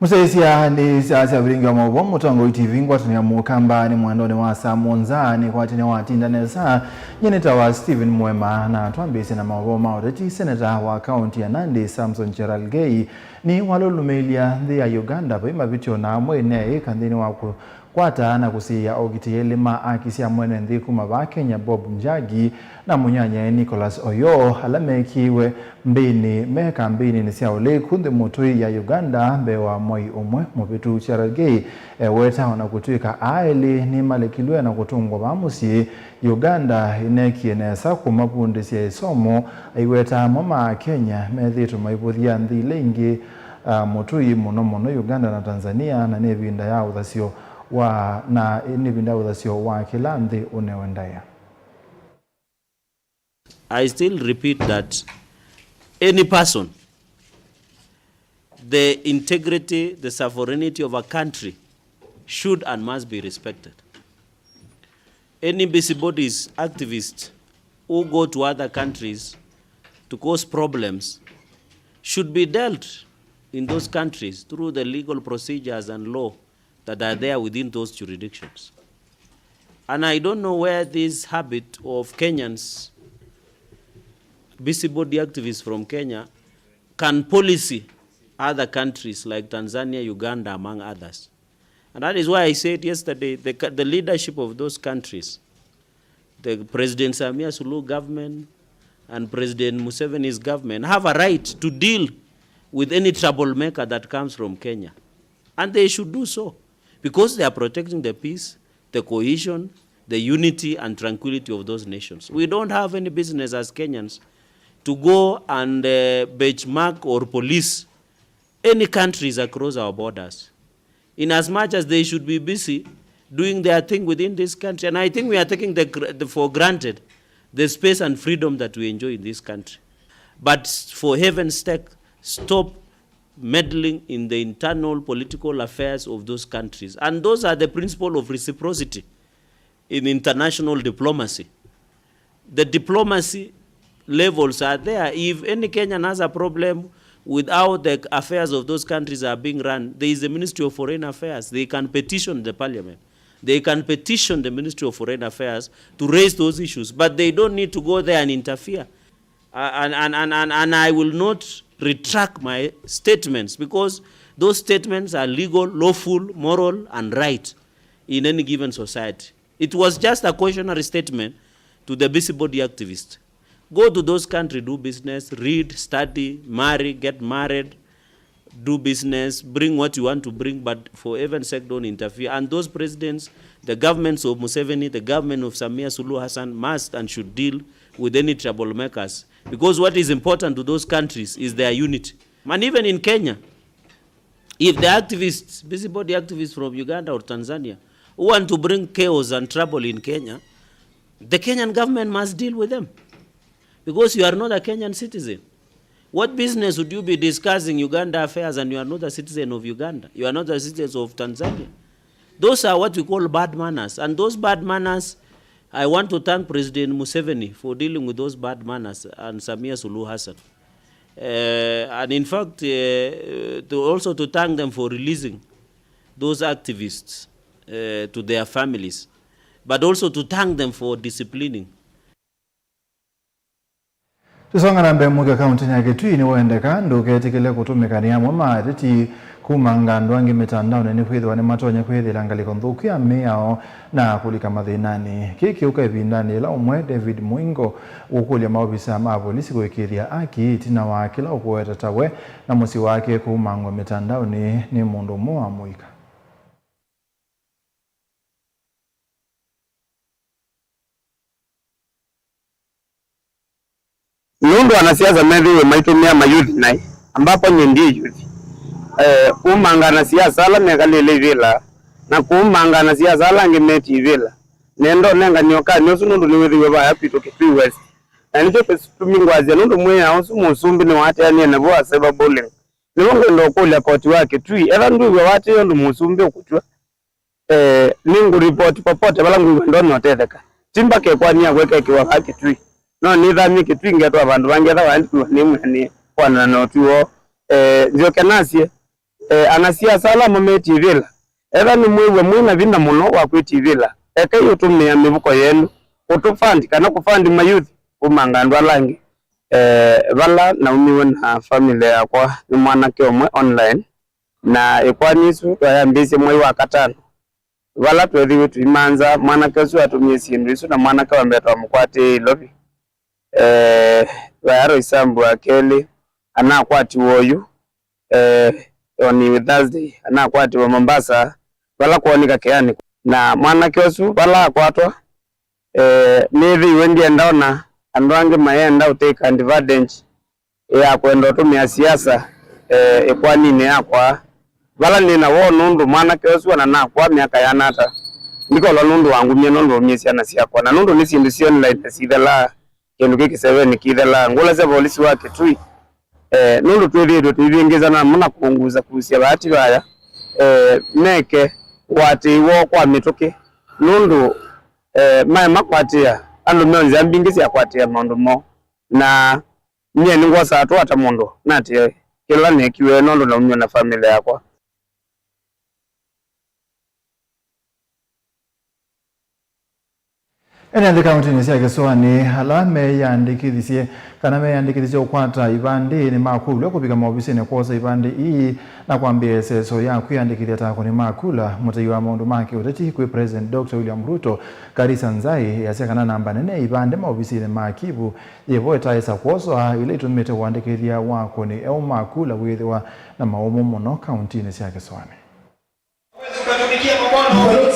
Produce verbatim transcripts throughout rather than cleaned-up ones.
Mũsyaĩĩsya nĩ saa sya vilingi wa maũvoo, Mũtongoi T V, ngwatanĩo ya Mũkamba nĩ mwendonĩ wa saa mũonza, nĩ kwatene watinda nesa. Nyie nĩtawa Stephen Mwema, na twambĩĩsye na maũvoo ma ũteti. Seneta wa kaunti ya Nandi, Samson Cherargei, nĩ walũlũmĩĩlya nthĩ ya Uganda vai mavĩtyo na amwe nĩ aĩka nthĩnĩ wa kũ kwata na kũsiĩĩa ogitĩi elĩ ma aki sya mwene nthĩ kuma vaa Kenya, Bob Njagi na mũnyanyae Nicholas Oyoo, ala meekĩiwe mbĩnĩ me kambĩinĩnĩ sya ũlei ku nthĩ mũtũi ya Uganda mbee wa mwei ũmwe mũvĩtu. Cherargei eweta o na kũtw'ĩka aa elĩ nĩmalekilwe na kũtũngwa vaa mũsyĩ, Uganda ĩneekie nesa kũmavundĩsya ĩsomo, aiweta amwe ma Akenya methĩĩtwe maivũthya nthĩ ila ingĩ, a, mũtũi, mũno mũno Uganda na Tanzania, na nĩ ĩvinda ya ũthasyo wa, na nĩ ĩvinda ya ũthasyo wa kĩla nthĩ ũnewe ndaĩa. I still repeat that any person, the integrity, the sovereignty of a country should and must be respected. Any busybodies, activists who go to other countries to cause problems should be dealt in those countries through the legal procedures and law that are there within those jurisdictions. And I don't know where this habit of Kenyans, busybody activists from Kenya, can policy other countries like Tanzania, Uganda, among others. And that is why I said yesterday, the, the leadership of those countries, the President Samia Suluhu government and President Museveni's government have a right to deal with any troublemaker that comes from Kenya. And they should do so, because they are protecting the peace, the cohesion, the unity and tranquility of those nations. We don't have any business as Kenyans to go and, uh, benchmark or police any countries across our borders, in as much as they should be busy doing their thing within this country. And I think we are taking the, gr- the, for granted the space and freedom that we enjoy in this country. But s- for heaven's sake, stop meddling in the internal political affairs of those countries. And those are the principle of reciprocity in international diplomacy. The diplomacy levels are there. If any Kenyan has a problem with how the affairs of those countries are being run, there is the Ministry of Foreign Affairs. They can petition the parliament. They can petition the Ministry of Foreign Affairs to raise those issues, but they don't need to go there and interfere. Uh, and, and, and, and, and I will not retract my statements, because those statements are legal, lawful, moral, and right in any given society. It was just a cautionary statement to the busybody activists. Go to those countries, do business, read, study, marry, get married, do business, bring what you want to bring, but for heaven's sake, don't interfere. And those presidents, the governments of Museveni, the government of Samia Suluhu Hassan, must and should deal with any troublemakers, because what is important to those countries is their unity. And even in Kenya, if the activists, busybody activists from Uganda or Tanzania, who want to bring chaos and trouble in Kenya, the Kenyan government must deal with them, because you are not a Kenyan citizen. What business would you be discussing Uganda affairs and you are not a citizen of Uganda? You are not a citizen of Tanzania. Those are what we call bad manners. And those bad manners, I want to thank President Museveni for dealing with those bad manners and Samia Suluhu Hassan. Uh, and in fact, uh, to also to thank them for releasing those activists, uh, to their families, but also to thank them for disciplining. Tũsonga na mbee, mũika kaũntĩnĩ ya Kitui nĩwendeka ndũketĩkĩle kũtũmĩka nĩ amwe ma ateti kumanga andũ angĩ mĩtandaonĩ nĩkwĩthĩwa nĩmatonya kwĩyĩthĩĩla ngalĩko nthũku ya mĩao na kũlika mathĩnanĩ. Kĩĩ kĩũka ĩvindanĩ yĩla ũmwe David Muingo ũkũlya maovisa ma volisi kũĩkĩĩthya aki ĩtina wa kĩla ũkũweta ta we na mũsyĩ wake kũumangwa mĩtandaonĩ nĩ mũndũ ũmwe wa mũika. Nũndũ anasiasa methĩiwe maitũmĩa mayuthi naĩ, ambapo nyie ndiĩ yuthi. Eh, kuumanga anasiasa ala mekalĩle ivĩla, na kuumanga anasiasa ala angĩ metie ivĩla. Nenda ũnengany'o kanĩ ũsu nũndũ nĩwĩthĩiwe vaya kwitũ Kitui West. Na nĩkyo kĩtumi ngwasya nũndũ mwĩao ũsu mũsumbĩ nĩwaatĩanie naw'o wa cyberbullying. Nĩvo ngwenda ũkũlya koti wa Kitui, ethwa ndwĩw'a waatĩĩa ũndũ mũsumbĩ ũkũtw'a, eh, nĩngũripoti popote vala ngwĩw'a ndonya ũtetheka. Ti mbaka ĩkoani yakwa ĩkekĩwa vaa Kitui. No nĩthamye Kitui ngetwa vandũ vangĩ ethwa waandĩkiwa nĩ mwĩanĩe kũanana na ũtwi woo. Eh, nzyoke nasye, E, anasiasa ala mametivĩla, ethĩwa nĩmwĩw'a mwĩ na vinya mũno wa kwĩtivĩla, ekai ũtũmĩa mĩvuko yenyu kũtũfandi kana kũfandi mayuthi kumanga andũ ala angĩ. E, vala naumiwe na famĩlĩ yakwa nĩ mwanake ũmwe online, na ĩkwani ĩsu twayambĩĩsye mwei wa katano, vala tweethĩiwe tũimanza. Mwanake ũsu atũmie syĩndũ isu, na mwanake wa mbee twamũkwatĩe Ilovi. Eh, Vayaro Isambu wa kelĩ anakwatiwe oyu, eh, on Thursday anakwatiwe Mombasa, vala kwoonika kĩanĩ. Na mwanake ũsu vala akwatwa, eh, nĩthĩiwe ndienda ona andũ angĩ mayenda ũtake advantage ya kwenda ũtũmĩa siasa, eh, ĩkwaninĩ yakwa, vala nĩ na woo, nũndũ mwanake ũsu ona nakwa myaka yana ata, ndikolwa nũndũ wangumie, nũndũ waumie syana syakwa, na nũndũ nĩ syĩndũ sya online na sithelaa, kĩndũ kĩ kĩsevenĩ kĩthelaa. Ngũlasya volisi wa Kitui, eh, nũndũ twĩthĩĩtwe tũivĩngĩĩsana namo na kũngusa kuusya vaati vaya, eh, meke ũatĩĩi woo kwa mĩtũkĩ, nũndũ, eh, maemakwatĩa andũ me nzĩa mbingĩ sya kwatĩĩa maũndũ moo, na nyie nĩngwosaa tũa ta mũndũ natĩe kĩla neekiwe nũndũ naumiwe na famĩlĩ yakwa. Ene nthĩ kaũntĩnĩ sya Kĩsũanĩ ala meyĩandĩkĩthisye kana meyĩandĩkĩthisye ũkwata ivandĩ nĩmakũlw'a kũvika maovisinĩ kwosa ivandĩ ii na kwambĩĩa ĩseso ya kwĩandĩkĩthya ta akũni ma kula. Mũtei wa maũndũ ma kĩũteti kwĩ President Doctor William Ruto, Karisa Nzai, easya kana namba nene ya ivandĩ maovisinĩ ma Kivu yĩvo ĩtaĩsa kwoswa, ila itũmĩte ũandĩkĩthya wa akũni eũ ma kula wĩthĩwa na maũmũ mũno kaũntĩnĩ sya Kĩsũanĩ. Huwezi ukatumikia mabwana wawili.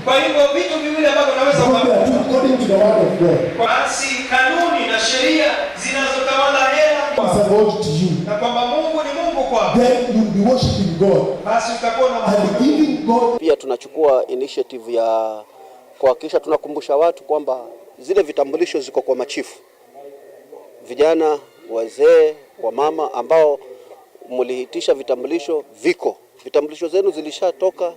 Kwa hivyo vitu viwili ambavyo unaweza kuabudu. According to the word of God. Basi kanuni na sheria zinazotawala hela. As a God to you. Na kwamba Mungu ni Mungu kwako. Then you'll be worshiping God. Basi utakuwa na. And giving God. Pia tunachukua initiative ya kuhakikisha tunakumbusha watu kwamba zile vitambulisho ziko kwa machifu. Vijana, wazee, wamama ambao mliitisha vitambulisho, viko. Vitambulisho zenu zilishatoka,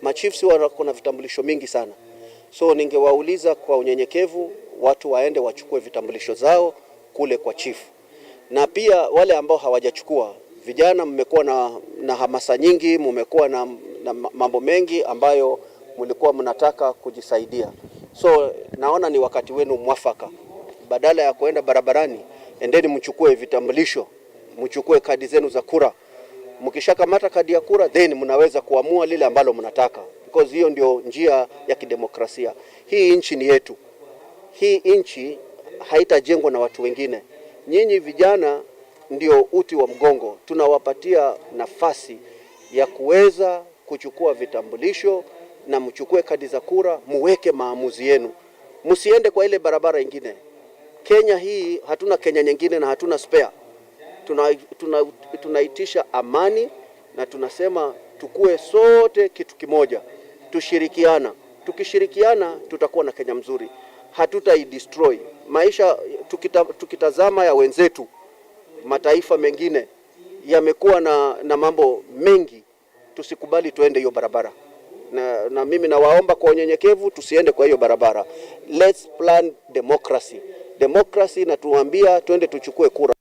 machiefs wako na vitambulisho mingi sana. So ningewauliza kwa unyenyekevu, watu waende wachukue vitambulisho zao kule kwa chief. Na pia wale ambao hawajachukua, vijana mmekuwa na, na hamasa nyingi, mmekuwa na, na ma-, mambo mengi ambayo mlikuwa mnataka kujisaidia. So naona ni wakati wenu mwafaka. Badala ya kuenda barabarani, endeni mchukue vitambulisho, mchukue kadi zenu za kura. Mkishakamata kadi ya kura, then mnaweza kuamua lile ambalo mnataka, because hiyo ndio njia ya kidemokrasia. Hii nchi ni yetu. Hii nchi haitajengwa na watu wengine. Nyinyi vijana ndio uti wa mgongo. Tunawapatia nafasi ya kuweza kuchukua vitambulisho na mchukue kadi za kura, muweke maamuzi yenu. Msiende kwa ile barabara ingine. Kenya hii hatuna Kenya nyingine na hatuna spare. Tuna, tuna, tunaitisha amani na tunasema tukue sote kitu kimoja. Tushirikiana. Tukishirikiana tutakuwa na Kenya mzuri. Hatutaidestroy. Maisha tukita, tukitazama ya wenzetu, mataifa mengine yamekuwa na, na mambo mengi. Tusikubali tuende hiyo barabara. Na, na mimi nawaomba kwa unyenyekevu tusiende kwa hiyo barabara. Let's plan democracy. Democracy inatuambia twende tuchukue kura.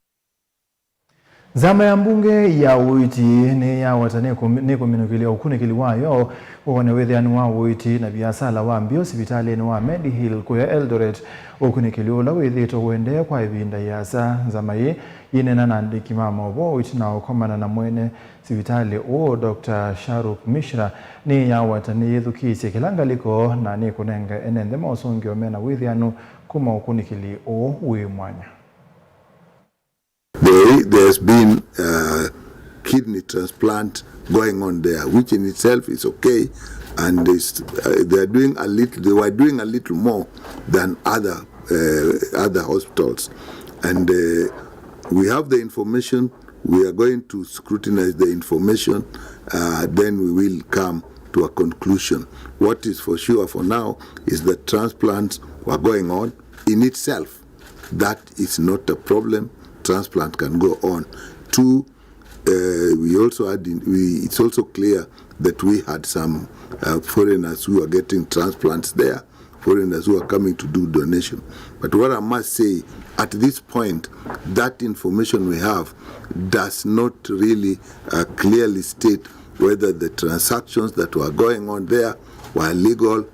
Nzama ya mbunge ya ũiiti nĩyaweta nĩkũmi-, nĩkũminũkĩlya ũkunĩkĩli wayo kũkonya wĩthĩani wa ũiiti na viasala wa mbio sivitalĩnĩ wa Medihill kũya Eldoret, ũkunĩkĩli ũla wĩthĩĩtwe ũendee kwa ĩvinda yĩasa. Nzama ĩĩ yĩneena na andĩki ma maũvoo ĩtina wa ũkomana na mwene sivitalĩ ũũ, Doctor Shahrukh Mishra, nĩyaweta nĩyĩthukĩĩsye kĩla ngalĩko na nĩkũnenga ene nthĩ maũsũngĩo mena wĩthĩanu kuma ũkunĩkĩli ũũ wĩ mwanya. They, there's been, uh, kidney transplant going on there, which in itself is okay, and is, uh, they are doing a little, they were doing a little more than other, uh, other hospitals, and, uh, we have the information. We are going to scrutinize the information, uh, then we will come to a conclusion. What is for sure for now is that transplants were going on in itself. That is not a problem. Transplant can go on. Two, uh, we also had in, we, it's also clear that we had some, uh, foreigners who are getting transplants there, foreigners who are coming to do donation. But what I must say, At this point, that information we have does not really, uh, clearly state whether the transactions that were going on there were legal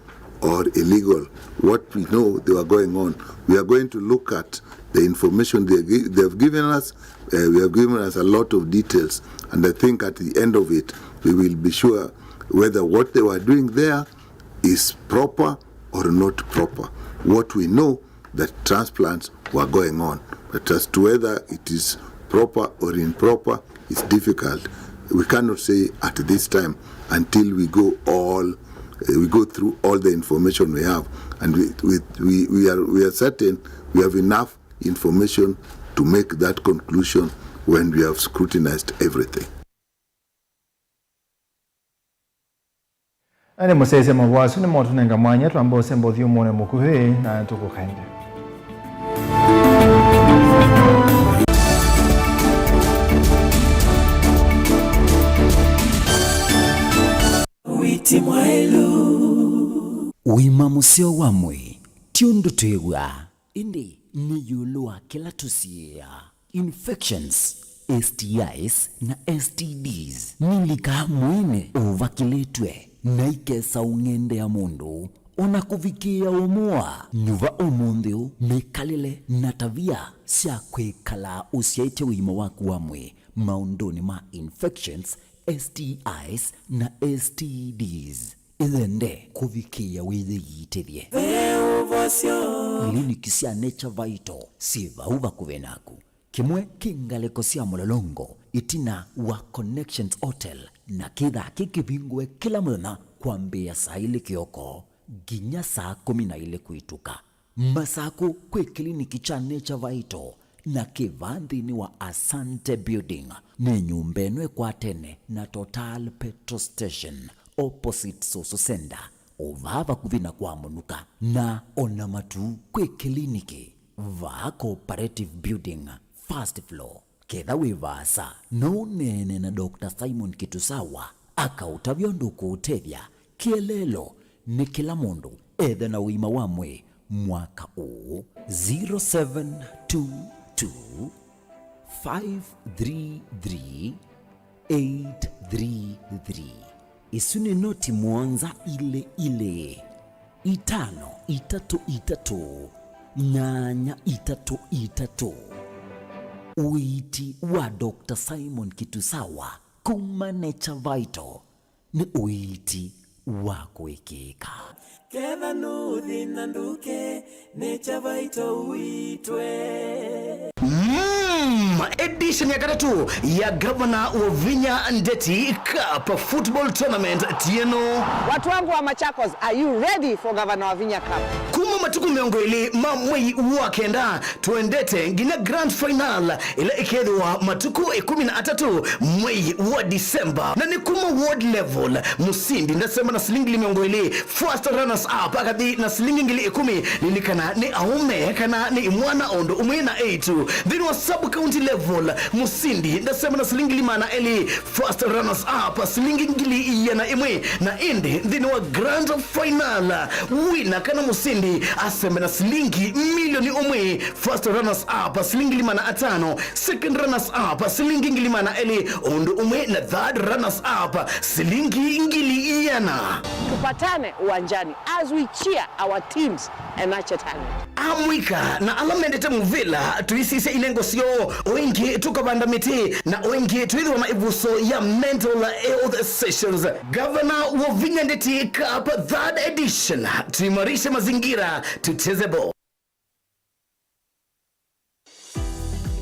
or illegal. What we know they were going on. We are going to look at the information they gi-, they have given us. Uh, we have given us a lot of details, and I think at the end of it, we will be sure whether what they were doing there is proper or not proper. What we know that transplants were going on. But as to whether it is proper or improper, it's difficult. We cannot say at this time until we go all, uh, we go through all the information we have, and we, we, we, we are, we are certain we have enough information to make that conclusion when we have scrutinized everything. Na nĩ mũsyaĩĩsya mavũa asu nĩmo tũnenga mwanya twamba ũsemba ũthyũmũonĩ mũkuhĩ na tũkũkaende. Witi mwaĩlu. Ũima mũseo wa mwĩĩ ti ũndũ twĩw'aa, ĩndĩ nĩ ĩũlũ wa kĩla tũsiĩĩaa. Infections, S T Is, na S T Ds nilika mwĩĩnĩ ũvakĩlĩtw'e na ikesa ũng'endea mũndũ, o na kũvikĩĩa ũmũa. Nyuva ũmũnthĩ ũũ mĩkalĩle na tavia sya kwĩkala ũsyaĩtye ũima waku wa mwĩĩ maũndũnĩ ma infections, S T Is, na S T Ds. Ĩthende kũvikĩĩa wĩyĩiitĩthye. Ve ũvosyo. Kliniki sya Nature Vital syĩ vau vakuvĩ naku. Kĩmwe kĩ ngalĩko sya mũlolongo ĩtina wa Connections Hotel, na kĩthaa kĩ kĩvingũe kĩla mũthenya kwambĩĩa saa ilĩ kĩoko nginya saa kũmi na ilĩ kwĩtũka. Masakũ kwĩ kĩliniki kya Nature Vital na kĩ vaa nthĩnĩ wa Asante Building. Nĩ nyũmba ĩno ĩkwatene na Total Petrol Station, opposite Soso Center, o vaa vakuvĩ na kwa mũnuka. Na o na matu kwĩ kĩliniki vaa Cooperative Building, first floor. Ketha wĩ vaasa, no ũneene na Doctor Simon Kitusawa akaũtavya ũndũ ũkũũtethya. Kĩeleelo nĩ kĩla mũndũ ethe na ũima wa mwĩĩ mwaka ũũ. Zero seven two two, five three three, eight three three. Isu nĩ noti mũonza ilĩ ilĩ, itano itatũ itatũ, nyanya itatũ itatũ. Ũiiti wa Doctor Simon Kitusawa kuma Nature Vital nĩ ũiiti wa kũĩkĩĩka. Ketha nũthi na ndũke, Nature Vital ũitwe. Mm, edition ya katatũ ya Gavana Wavinya Ndeti Cup Football Tournament ti ĩno. Watu wangu wa Machakos, are you ready for Governor Wavinya Cup? Kuma matukũ mĩongo ĩlĩ ma mwei wa kenda, tũendete nginya grand final ĩla ĩkethĩwa matukũ ĩkũmi na atatũ mwei wa December. Na nĩ kuma ward level, mũsindi ndasema na silingi ngili mĩongo ĩlĩ, first runners up akathi na silingi ngili ĩkũmi. Lilikana nĩ aũme kana nĩ imwana o ũndũ ũmwe na eĩtu. Nthĩnĩ wa sub county level, mũsindi ndasema na silingi ngili maana elĩ, first runners up silingi ngili iana ĩmwe. Na ĩndĩ nthĩnĩ wa grand final, wina kana mũsindi asembe na silingi milioni ũmwe, first runners up silingi ngili maana atano, second runners up silingi ngili maana elĩ, o ũndũ ũmwe na third runners up silingi ngili iana. Tupatane uwanjani as we cheer our teams and nurture talent. Amũika na ala mendete mũvĩla, tũisisya inengo syoo, o ĩngĩ tũkavanda mĩtĩ, na o ĩngĩ twĩthĩwa na ĩvuso ya mental health sessions. Gavana Wavinya Ndeti Cup third edition, tuimarishe mazingira, tucheze ball.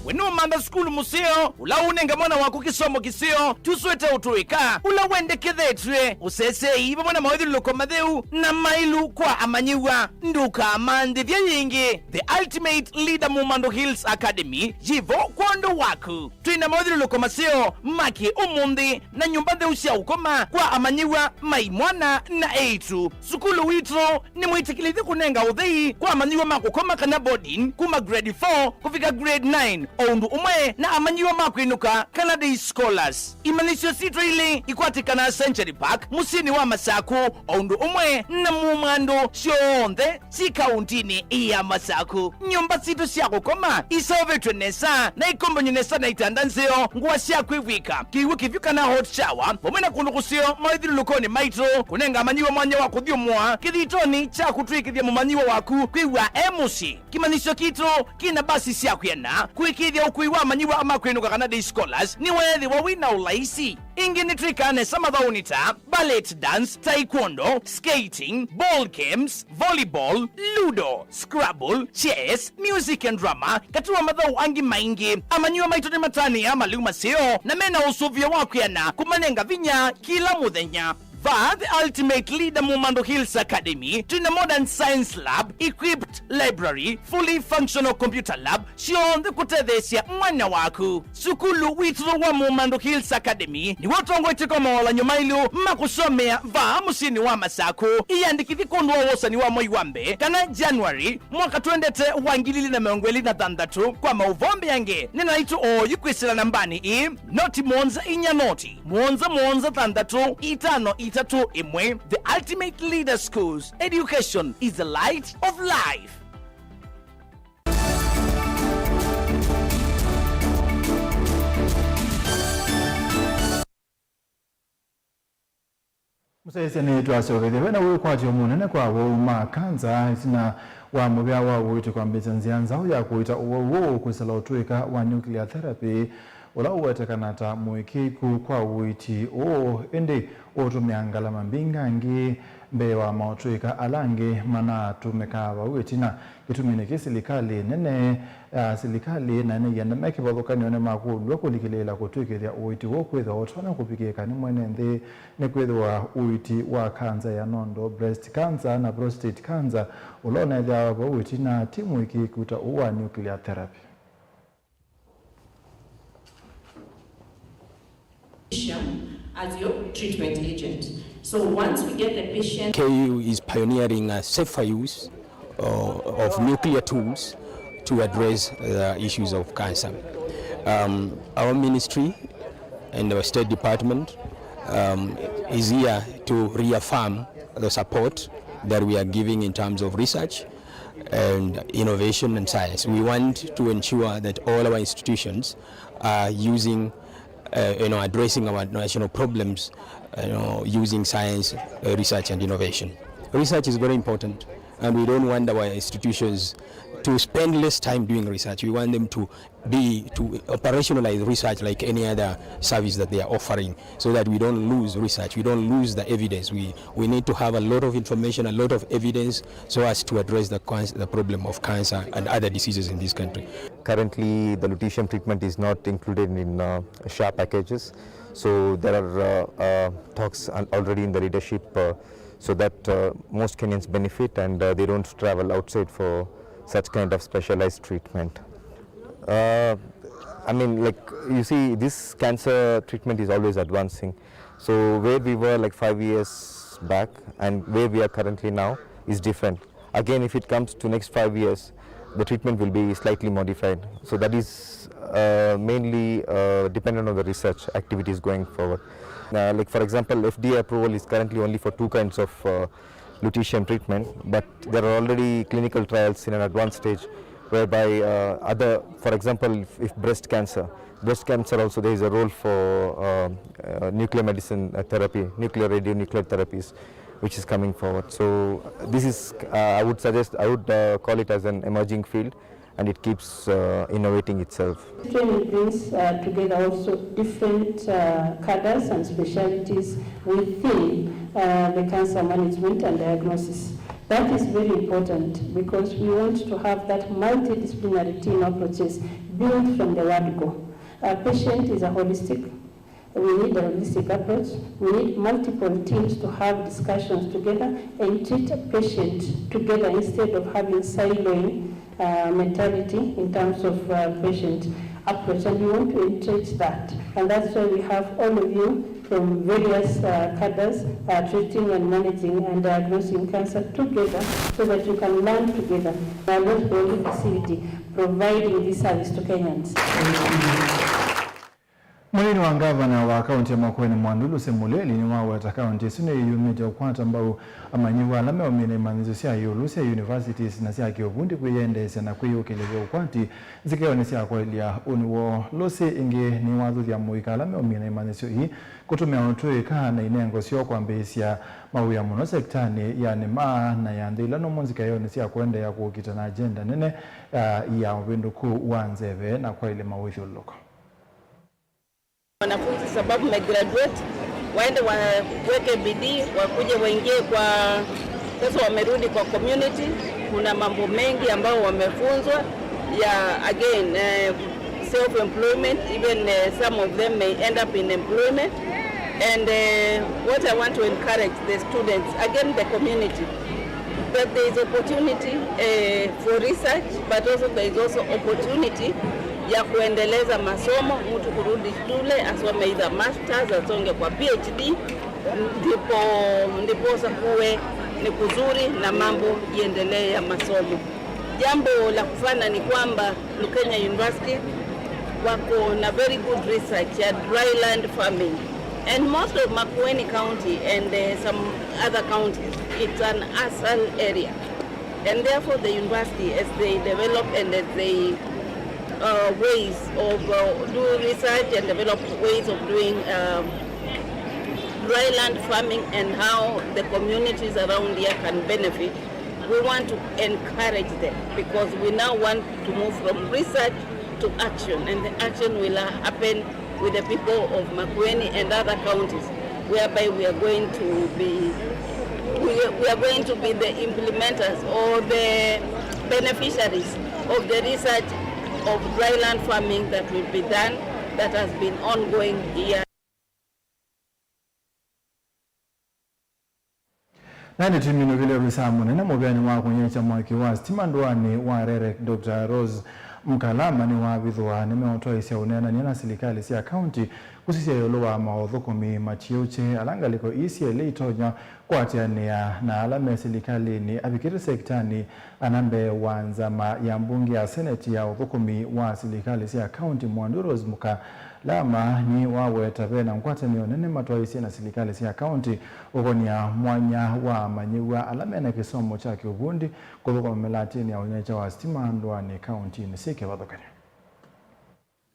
We nũmantha sukulu mũseo ũla ũũnenga mwana waku kĩsomo kĩseo? Tũswete ũtũĩka ũla wendekethetw'e, ũseseei vamwe na mawĩthyũlũlũko matheu na maĩlu kwa amanyĩw'a. Ndũkamanthĩthye yĩngĩ. The Ultimate Leader Mumando Hills Academy yĩ vo kwondũ waku. Twĩ na mawĩthyũlũlũko maseo ma kĩ-ũmũnthĩ na nyũmba ntheu sya ũkoma kwa amanyĩw'a ma imwana na eĩtu. Sukulu witũ nĩmwĩtĩkĩlĩthye kũnenga ũthei kwa amanyĩw'a ma kũkoma kana boarding kuma grade four kũvika grade nine. o ũndũ ũmwe na amanyĩw'a ma kwĩnũka kana day scholars. Imanyĩsyo sitũ ilĩ ikwatĩkanaa Century Park, mũsyĩnĩ wa Masaku, o ũndũ ũmwe na Mumandu syonthe syĩ kaũntĩnĩ ya Masaku. Nyũmba sitũ sya kũkoma iseũvĩtw'e nesa na ikombany'o nesa na itanda nzeo, ngũa sya kwĩvw'ĩka, kĩw'ũ kĩvyũ kana hot shower, vamwe na kũndũ kũseo maũthyũlũlũkonĩ maitũ, kũnenga amanyĩw'a mwanya wa kũthyũmũa kĩthitonĩ kya kũtw'ĩkĩthya mũmanyĩw'a waku kwĩw'a e mũsyĩ. Kĩmanyĩsyo kitũ kĩna mbasi sya kwĩana. Kũĩkĩĩthya ũkui wa amanyĩw'a ma kwĩnũka kana day scholars nĩweethĩwa wĩ na ũlaisi. Ĩngĩ nĩtwĩkaa nesa mathaũnĩ ta ballet dance, taekwondo, skating, ball games, volleyball, ludo, scrabble, chess, music and drama, katĩ wa mathaũ angĩ maingĩ. Amanyĩw'a maitũ nĩmatanĩaa malĩu maseo na mena ũsũvĩo wa kwĩana kũmanenga vinya kĩla mũthenya. Vaa The Ultimate Leader Mumandu Hills Academy, twĩna modern science lab, equipped library, fully functional computer lab, syonthe kũtetheesya mwana waku. Sukulu witũ wa Mumandu Hills Academy nĩw'o ũtongoetye kwa mawalan'yo mailũ ma kũsomea vaa mũsyĩnĩ wa Masaku. Ĩyandĩkĩthye kwondũ wa wosani wa mwei wa mbee kana January mwaka twendete wa ngili ili na mĩongo ĩlĩ na thanthatũ. Kwa maũvoo mbeange, nĩ naitũ oyu kwĩsĩla nambanĩ ĩĩ, noti mũonza inya noti, mũonza mũonza thanthatũ itano itatũ ĩmwe. The Ultimate Leader Schools, education is the light of life. Mũsyaĩĩsya nĩtwasyokeethya ve na wĩkwatyo mũnene kwa awau ma kanza ĩtina wa mũvea wa ũiiti kwambĩĩsya nzĩa nzaũ ya kũita ũwau ũũ kwĩsĩla ũtũĩka wa nuclear therapy, ũla ũwetekana ta mũĩkĩĩku kwa ũiiti ũũ, ĩndĩ ũũtũmĩa ngalama mbingangĩ mbee wa maũtũĩka ala angĩ manatũmĩkaa vau ĩtina. Kĩtumi nĩkĩ silikalĩ nene ya silikalĩ na ene ĩanda me kĩvathũkany'onĩ makũlw'a kũlikĩlĩĩla kũtw'ĩkĩthya ũiiti ũũ kwĩthĩwa ũtonya kũvikĩĩka nĩ mwene nthĩ, nĩkwĩthĩwa ũiiti wa kanza ya nondo, breast cancer, na prostate cancer, ũla ũneethĩawa vau ĩtina ti mũĩkĩĩku ta ũũ wa nuclear therapy. As your treatment agent. So once we get the patient K U is pioneering a safer use uh, of nuclear tools to address the issues of cancer. Um, our ministry and our State Department um, is here to reaffirm the support that we are giving in terms of research and innovation and science. We want to ensure that all our institutions are using, uh, you know, addressing our national problems, you know, using science, uh, research and innovation. Research is very important, and we don't want our institutions to spend less time doing research. We want them to be to operationalize research like any other service that they are offering, so that we don't lose research, we don't lose the evidence. We, we need to have a lot of information, a lot of evidence, so as to address the, cans- the problem of cancer and other diseases in this country. Currently, the lutetium treatment is not included in uh, SHA packages, so there are uh, uh, talks al- already in the leadership uh, so that uh, most Kenyans benefit and uh, they don't travel outside for such kind of specialized treatment. Uh, I mean, like, you see, this cancer treatment is always advancing. So where we were, like, five years back and where we are currently now is different. Again, if it comes to next five years, the treatment will be slightly modified. So that is uh, mainly uh, dependent on the research activities going forward. Uh, like, for example, F D A approval is currently only for two kinds of uh, lutetium treatment, but there are already clinical trials in an advanced stage whereby uh, other, for example, if, if breast cancer, breast cancer also there is a role for uh, uh, nuclear medicine uh, therapy, nuclear radionuclear therapies, which is coming forward. So this is, uh, I would suggest, I would uh, call it as an emerging field, and it keeps uh, innovating itself. Training brings uh, together also different uh, cadres and specialities within uh, the cancer management and diagnosis. That is very important because we want to have that multidisciplinary team approaches built from the word go. A patient is a holistic We need a holistic approach. We need multiple teams to have discussions together and treat a patient together instead of having siloing uh, mentality in terms of uh, patient approach. And we want to entrench that. And that's why we have all of you from various uh, cadres, uh, treating and managing and diagnosing cancer together so that you can learn together. Now, those facility providing this service to Kenyans. Mũnini wa ngavana wa kaunti ya Makueni Mwandu Lucy Mulili nĩwaweta kaunti ĩsu nĩyĩyumĩtye ũkwata mbau amanyĩw'a ala meũmina imanyĩsyo sya ĩũlũ sya universities na sya kĩũvundi kwĩyendeesya na kwĩyũkĩlĩlya ũkwati nzikeonĩ sya kwaĩlya ũnĩ woo. Lucy ĩngĩ nĩwathũthya mũika ala meũmina imanyĩsyo ii kũtũmĩa ũtũĩka na inengo syoo kwambĩĩsya mawĩa mũno sekitanĩ ya nĩma na ya nthĩ ila nũmũ nzikeonĩ sya kũendeea kũkita na agenda nene, ah, ya ũvĩndũku wa nzeve na kwaĩlya mawĩthyũlũlũko. Wanafunzi sababu wamegraduate, waende waweke bidii, wakuje waingie kwa, sasa wamerudi kwa community. Kuna mambo mengi ambayo wamefunzwa ya, again, eh, self-employment, even, eh, some of them may end up in employment. And, eh, what I want to encourage the students, again, the community, that there is opportunity, eh, for research, but also there is also opportunity ya kuendeleza masomo, mtu kurudi shule asome either masters, asonge kwa P H D, ndipo, ndiposa kuwe ni kuzuri na mambo iendelee ya masomo. Jambo la kufana ni kwamba Lukenya University wako na very good research ya dry land farming. And most of Makueni County and, uh, some other counties, it's an asal area. And therefore the university, as they develop and as they, uh, ways of, uh, do research and develop ways of doing, um, dry land farming and how the communities around here can benefit, we want to encourage them because we now want to move from research to action, and the action will, uh, happen with the people of Makueni and other counties, whereby we are going to be, we, we are going to be the implementers or the beneficiaries of the research of dry land farming that will be done, that has been ongoing here. Na nĩtũminũkĩle ovisaa mũnene mũvĩanĩ wa kũnyĩĩkya mwaki wa sitima ndũanĩ wa Rerek, Doctor Rose Mkalama nĩwavithũa nĩmeũtwaĩsya ũneenany'a na silikalĩ sya kaunti kũsisya ĩũlũ wa maũthũkũmi matiũkye ala ngalĩko ii syelĩ itonya kũatĩanĩa na ala me silikalĩnĩ avikĩte sekitanĩ ana mbee wa nzama ya mbunge ya seneti ya ũthũkũmi wa silikalĩ sya kaunti. Mwandu Rose Mkalama nĩwaweta ve na ngwatanĩo nene matwaĩsye na silikalĩ sya kaunti ũkonia mwanya wa amanyĩw'a ala mena kĩsomo kya kĩũvundi kũthũkũma mĩlatĩnĩ ya ũnyaĩĩkya wa sitima ndũanĩ kauntinĩ syĩ kĩvathũkany'o.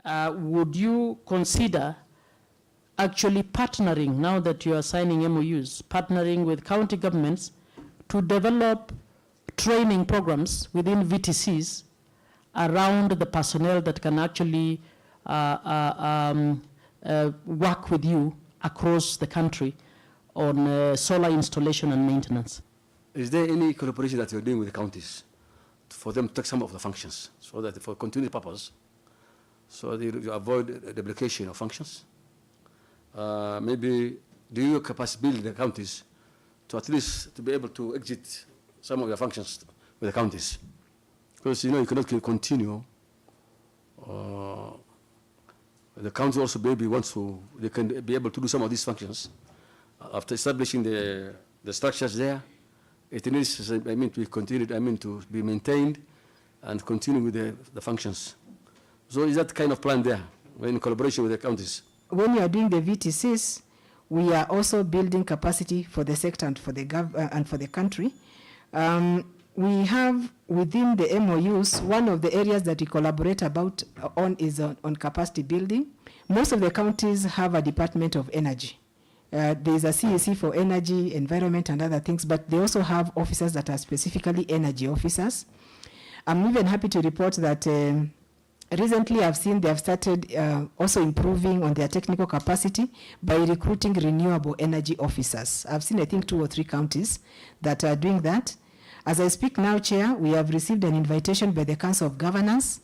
Uh, would you consider actually partnering, now that you are signing M O Us, partnering with county governments to develop training programs within V T Cs around the personnel that can actually, uh, uh, um, uh, work with you across the country on, uh, solar installation and maintenance? Is there any collaboration that you're doing with the counties for them to take some of the functions so that for continuity purpose, so that you avoid, uh, duplication of functions? Uh, maybe do you capacity build the counties to at least to be able to exit some of the functions with the counties? Because, you know, you cannot con-, continue, uh, the county also maybe wants to, they can be able to do some of these functions. After establishing the, the structures there, it needs, I mean, to be continued, I mean, to be maintained and continue with the, the functions. So is that kind of plan there in collaboration with the counties? When you are doing the V T Cs, we are also building capacity for the sector and for the gov-, uh, and for the country. Um, we have within the M O Us, one of the areas that we collaborate about, uh, on is on, on capacity building. Most of the counties have a department of energy. Uh, there is a C E C for energy, environment, and other things, but they also have officers that are specifically energy officers. I'm even happy to report that, um, recently I've seen they have started, uh, also improving on their technical capacity by recruiting renewable energy officers. I've seen, I think, two or three counties that are doing that. As I speak now, Chair, we have received an invitation by the Council of Governors,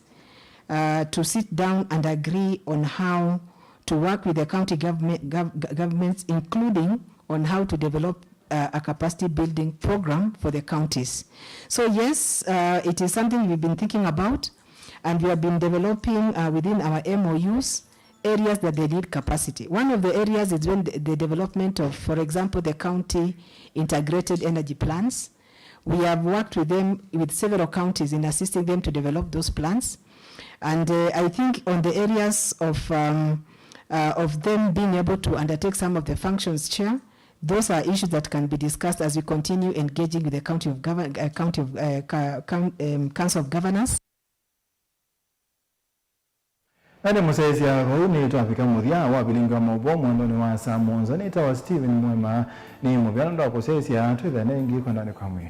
uh, to sit down and agree on how to work with the county government, gov-, gov-, governments, including on how to develop, uh, a capacity building program for the counties. So yes, uh, it is something we've been thinking about, and we have been developing, uh, within our M O Us areas that they need capacity. One of the areas is when the, the development of, for example, the county integrated energy plans. We have worked with them, with several counties in assisting them to develop those plans. And uh, I think on the areas of, um, uh, of them being able to undertake some of the functions, Chair, those are issues that can be discussed as we continue engaging with the County of Govern-, uh, County of, uh, Ca-, Coun-, um, Council of Governors. Na nĩ mũsyaĩĩsya vau nĩtwavika mũthya wa vilingi wa maũvoo mwendonĩ wa saa mũonza. Nĩtawa Stephen Mwema, nĩ mũvea nũndũ wa kũsyaĩĩsya. Twĩthane ĩngĩ kwendanĩ kwa mwĩĩ.